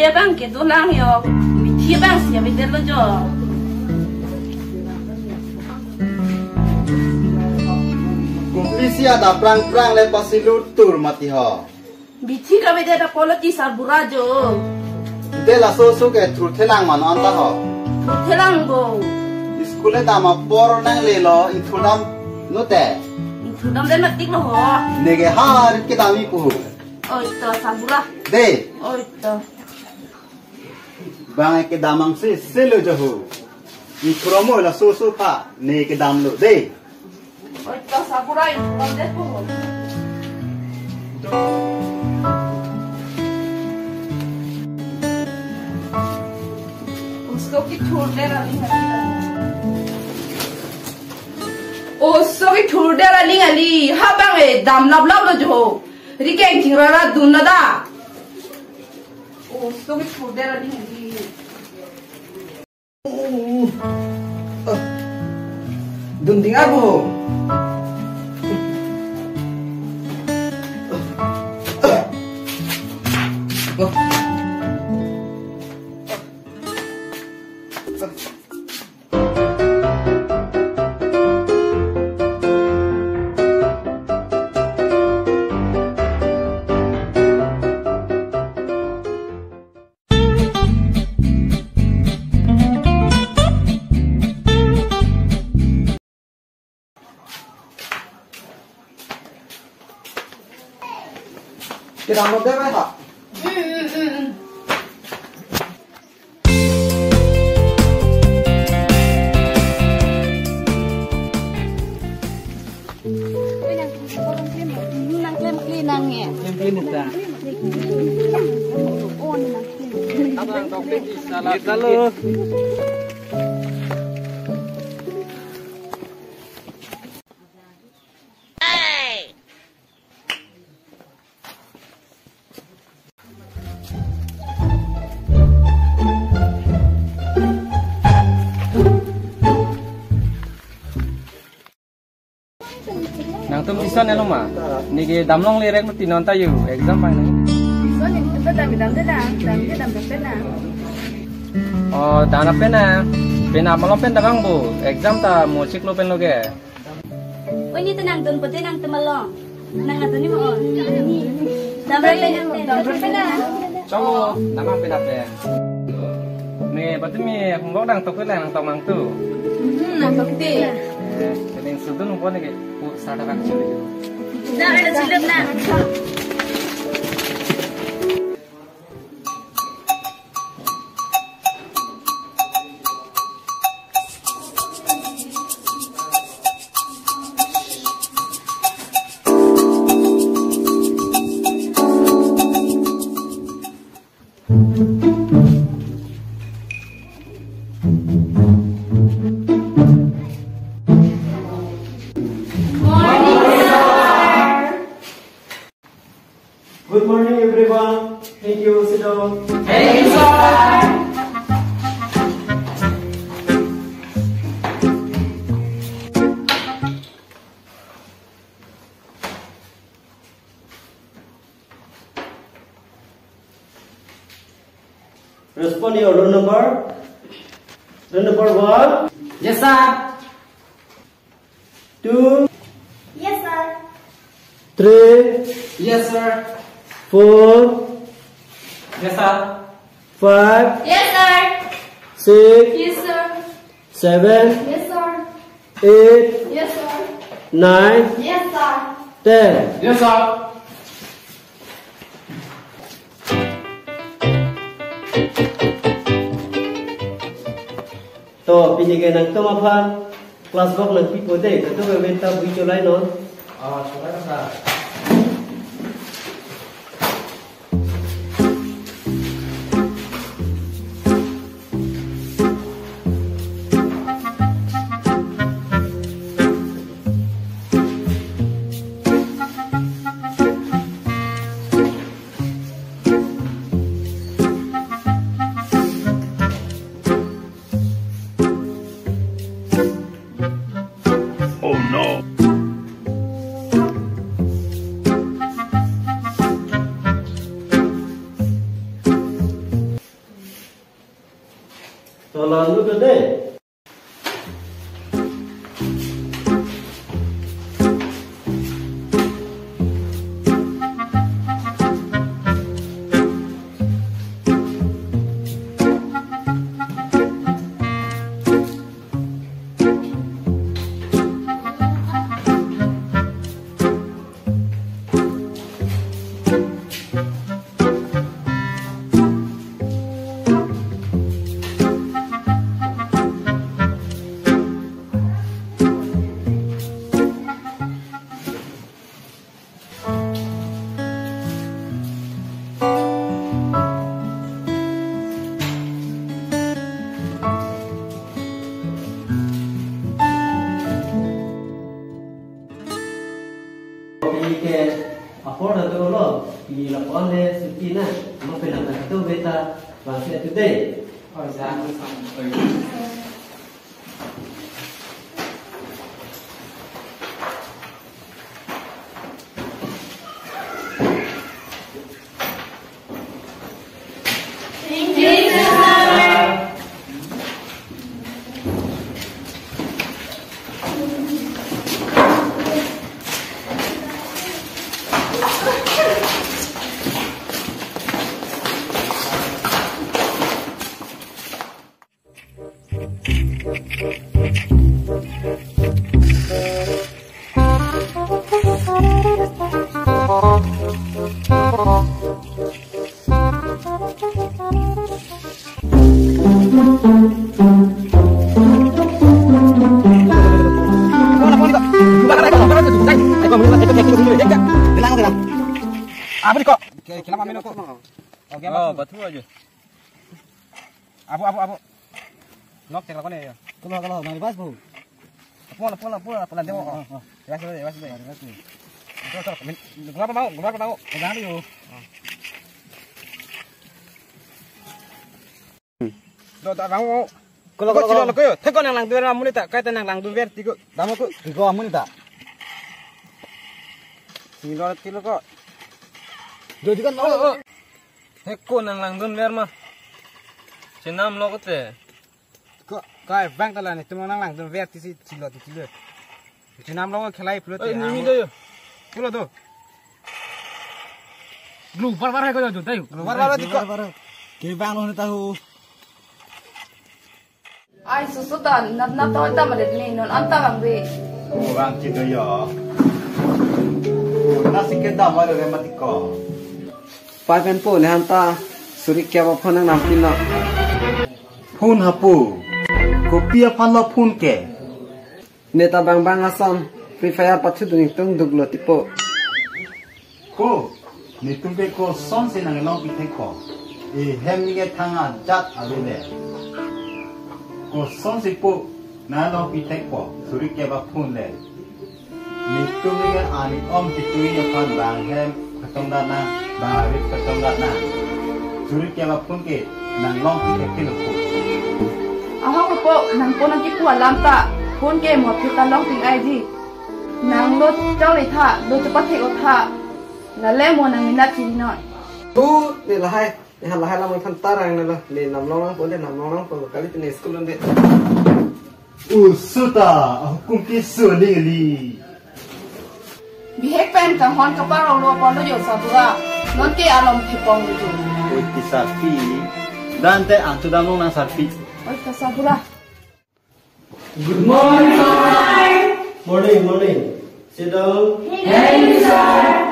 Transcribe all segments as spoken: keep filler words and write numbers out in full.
Abang ke dolang yo, mithi abang si avedetlo jo. Kopisi adap prang prang le pasilu tur mati ho. Mithi kavedet apot lo ti sarbura jo. De laso oso ke thurthelang mano anta ho. Thurthelang bo. School le dam apor nanglelo ingthurdam note. Ingthurdam de matik lo ho. Neke har kedam-i pu ho. Oi to sarbura. De. Oi to. Bang kedam angse selo jo ho. Ingthurmo laso oso aphan ne kedamlo de. Oi to sarbura ingthurdam det pu ho. Oso kethurdet aling ali. Oso kethurdet aling ali. Ha bang e dam laplaplo jo ho. Rikeng chingrara dun lada. Oso kethurdet aling ali. Dun ding abo. Kedam lo de bai ha. Nang klem kli nang e. Klem kli nang ta. Oh, nang klem. Halo. Nangtum tison elo ma? Neke damlongle rek lo ti non ta yo exam pai nang. Tison nangtum ta dam dam de dam, dam de dam dam pen na. Oh, dam pen na. Pen na malom pen damang bo. Exam ta mo chiklo pen lo ke. Oi, ne ta nangdun pote nangtum along. Nang adun ni mo. Damra pen, damra pen na. Chong, damra pen ape. Ne, batu mi, homework nangtok pen nangtok mang tu. Hmm, nangtok te. Eh, kening sudun homework ne ke, pu, sada kang chili. Damra na chilip na. Good morning, everyone. Thank you. Sit down. Thank you, sir. Respond your roll number. Roll number one. Yes, sir. Two. Yes, sir. Three. Yes, sir. Four. Yes, sir. Five. Yes, sir. Six. Yes, sir. Seven. Yes, sir. Eight. Yes, sir. Nine. Yes, sir. Ten. Yes, sir. To, pini ke nangtum aphan class work nangpipo de, katu ke benta bui cholai non. Ah, cholai na, sir. Oh no! Lalu ke dei. Pini ke apor ta dolo, pini lapu-an le suti na, ma penang ta kado beta bangse today. Oh, ja. Apa ni kok? Oke, oh, batu aja. Abu, abu, abu. Nok cek lakon ya. Kalau, kalau, mari pas, Bu. Pulang, pulang, pulang, pulang, tengok. Oh, oh. Rebas dulu, rebas dulu. Rebas dulu. Terus, terus. Min-, keluar, mau, keluar, mau. Pegang dulu. Do, tak mau. Kalau, kalau, kalau. Lo ko yo, thek ko nanglangdun ver amonit ta, kaita nanglangdun ver tiko. Dam ko. Tiko amonit ta. Sini lo tiko ko. Do, tiko, oh, oh. Thek ko nanglangdun ver ma. Chenam lo ko te. Ko, kai bang ta la netum nanglangdun ver tisi tilo tilo. Chenam lo khelai pulo te. Oi, nimi do yo. Pulo do. Global bar hai ko jo tayo. Global bar tiko. Ke bang lo ne tahu. Ai susu ta nat nat to ta madet ni non anta bang be. Oh, bang tiko yo. Oh, nasi ke dam ada re matiko. Pai pen po ne hanta suri kya ba phone nang pin lo. Phone hapu. Kopi aphan lo phone ke. Ne ta bang bang ason Free Fire pathu dun tung duk lo tipo. Ko, netum ke kosonsi nanglong pithek ko. E hem ni ke thang ajat ave le. Kosonsi po nanglong pithek ko. Suri ke ba phone le. Netum ni ke ani om pitui aphan bang hem kachetong dat nang, bang arit kachetong dat nang. Suri ke ba phone ke nanglong pithek ke lo ko. Ahok po, nang po nangkipu alam ta, phone ke mo phit ta long ting ai ji. Nang lo chau le tha, lo chepathek o tha. Lale mo nang minat chiri non. Tu, ne lahai, ne lahai lam than tarang ne lo, ne namlong nangpo, ne namlong nangpo, kali pine school de. Usuta, ahukum ke suli li. Bihek pen kanghon kaparong lo pon lo jo sabura. Non ke alom kipong lo jo. Oi, ti sarpi. Dante antu damlong nang sarpi. Oi, ta sabura. Good morning, sir. Morning, morning. Sit down. Thank you, sir.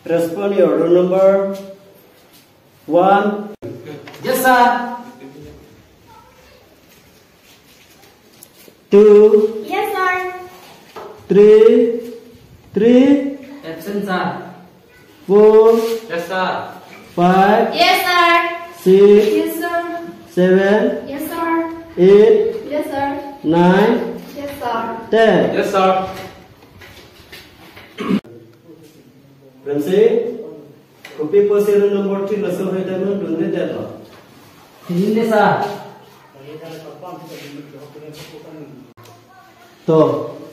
Respond your roll number. One. Yes, sir. Two. Yes, sir. Three. Three. Absent, sir. Four. Yes, sir. Five. Yes, sir. Six. Yes, sir. Seven. Yes, sir. Eight. Yes, sir. Nine. Yes, sir. Ten. Yes, sir. Ramsey, Kopi pusi roll number three laso ahut nangdundedetlo? Tinin de, sir. To,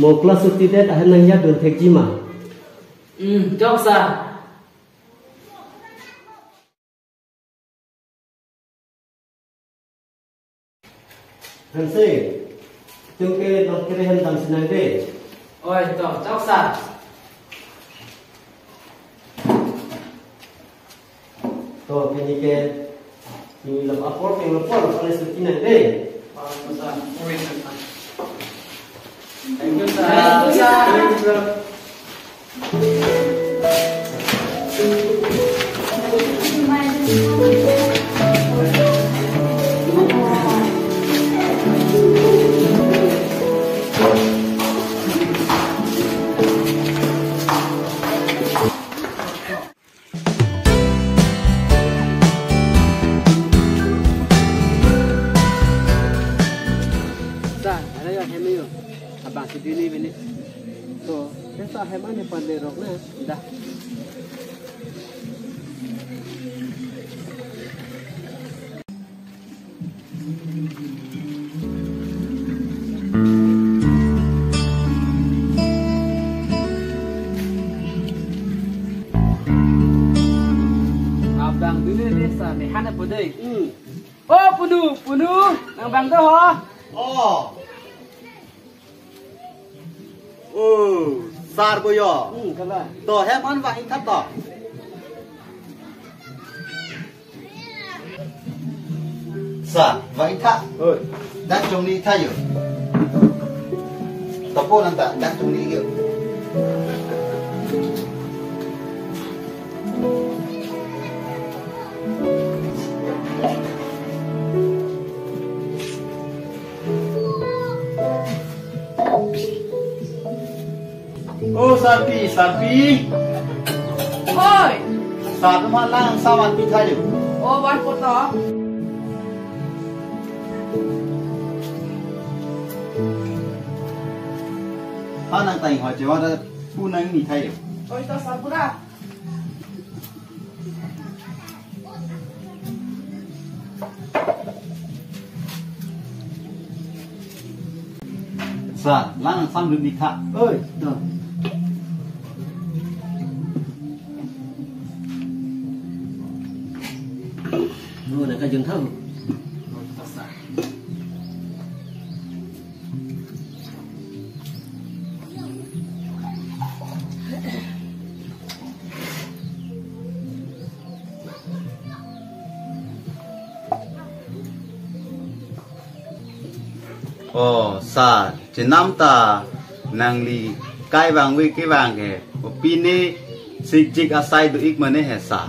mo class suti det ahem nangya dun thekji ma? Hmm, chok, sir. Hanse, itum ke Longkere ahem damsi nang de. Oi, to, chok, sir. To, pini ke, pini la apor, pini la apor, apor suti nang de. Oi, to, sir. Oi, to, sir. Thank you, sir. Thank you, sir. Sa, ada ya, hem yo. Abang si dini bini. To, sa hem ane pande rok na. Dah. Abang dulu ni sa ni hana podoi. Hmm. Oh, punu, punu, nang bang do ho. Oh. Oh, sir bo yo. Hmm, kala. To hem an vang-ik tha to. Sir, vang-ik tha. Oi. Dak chongni tha yo. To po nang ta, dak chongni yo. Oh, Sarpi, Sarpi. Oi. Sir atum aphan lang sa vanpi tha yo. Oh, van poto. Ha nang ta inghoi chevan ta pu nangni tha yo. Oi, to sir pura. Sir, lang sam dun di kha. Oi, to. Oh, nang kajun tha. Oh, sir, chenam ta nangli kai vangve kevang he. O pine sikjik asai do-ik mane he, sir.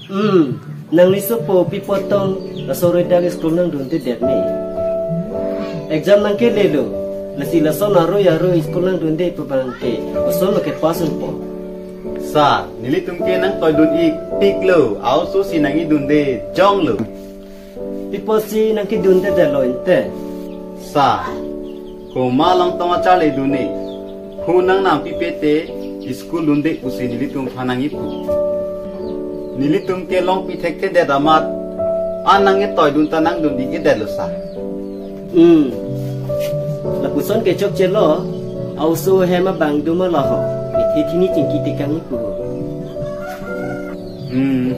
Hmm, nangli sopo pi potong laso aroi dak school nangdundedet ne. Exam nangkelelo, lasi lason aroi aroi school nangdunde pu abang ke, kosonlo kepass unpo? Sir, nelitum ke nangtoidun-ik piklo, a-oso si nangkidunde jonglo. Pi pusi nangkidundedetlo ente? Sir, komat along tong acharli dun-ik. Hu nangnam pipe te school dunde pusi nelitum aphan nangkipu. Nelitum ke longpi thekthedet amat an nangketoidun ta nangdun-ik-edetlo, sir. Hmm. Lapuson ke chokchelo, a-oso ahem abang do ma laho. Mithe thini chingki tekang-ikpo. Hmm.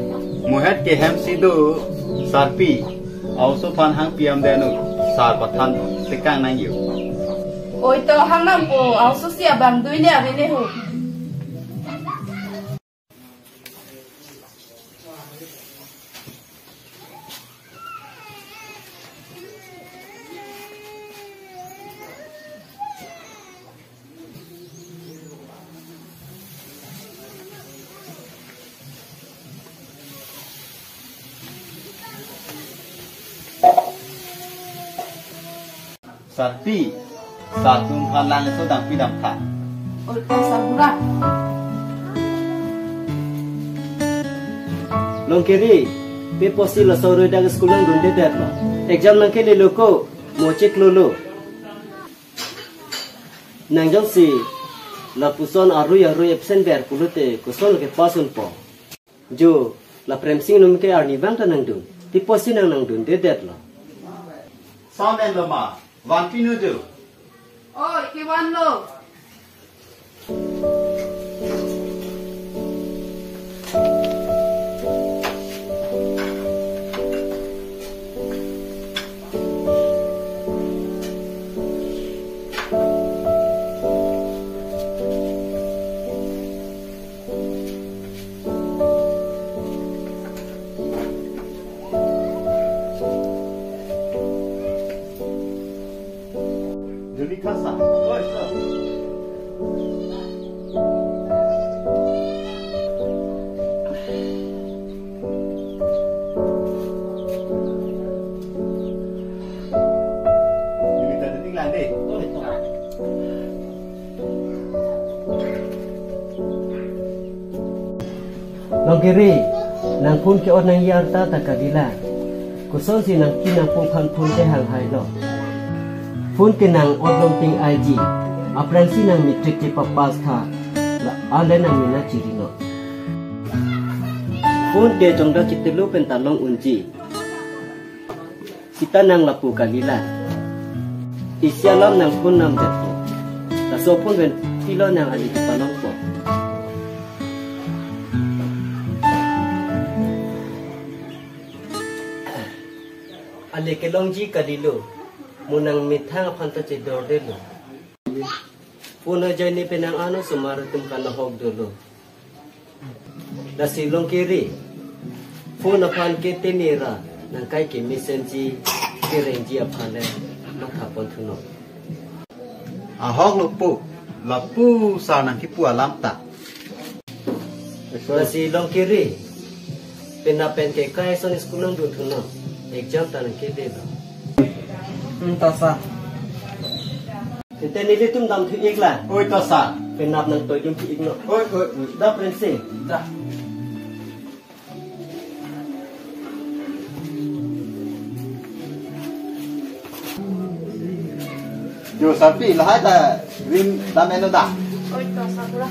Mohet ke hem si do, Sarpi. A-oso aphan hangpi amdenu, sir pathan tekang nang yo. Oi to hangnampo, a-oso si abang do-ik ne ave ne ho. Sarpi, sir atum aphan langso dampi damtha. Oi to sir pura. Longkere, pi pusi laso aroi dak school nangdundedetlo? Exam nangkelelo ko, mo cheklolo. Nang jongsi Lapuson arui arui absent ver pulote koson ke pass unpo. Jo, la Premsing atum ke arni abang ta nangdun. Tepo si nang nangdundedetlo. Sound enlo ma. Vanpinu jo. Oi, kevanlo. Juli kasa. Juli ta dating lande. Longkiri, nang phone ke-ot nangji arta ta kalila. Kosonsi nangpi nangpo aphan phone ke hanghailo. Phone ke nang-ot longping aiji. Aphrangsi nang matric chepapass tha. La ale nang mina chirilo. Phone ke jongda chitelo pen ta long unji. Sita nang lapu kalila. Isi alam nang phone namdetpo. Laso phone pen pilo nang ale kepalongpo. Ale kelongji kalilo. Mo nang methang aphan ta chedordetlo. Phone ajoine pen nang ano osomar atum kanahok dolo. Lasi Longkiri. Phone aphan ke tenera nang kai kemesenji kerengji aphan le matha pon thunon. Ahoklo pu. Lapu sar nangkipu alam ta. Lasi Longkiri. Penap pen ke kai ason school nangdun thunon. Exam ta nangkedelo. Hmm, ta sir. Tangte nelitum damthu-iklo. Oi, ta sir. Penap nangtoidunpi-iknon. Oi, oi, oi. Da Premsing. Da. Jo, sarpi, lahai ta rim dam-enlo da. Oi, ta sir, pura.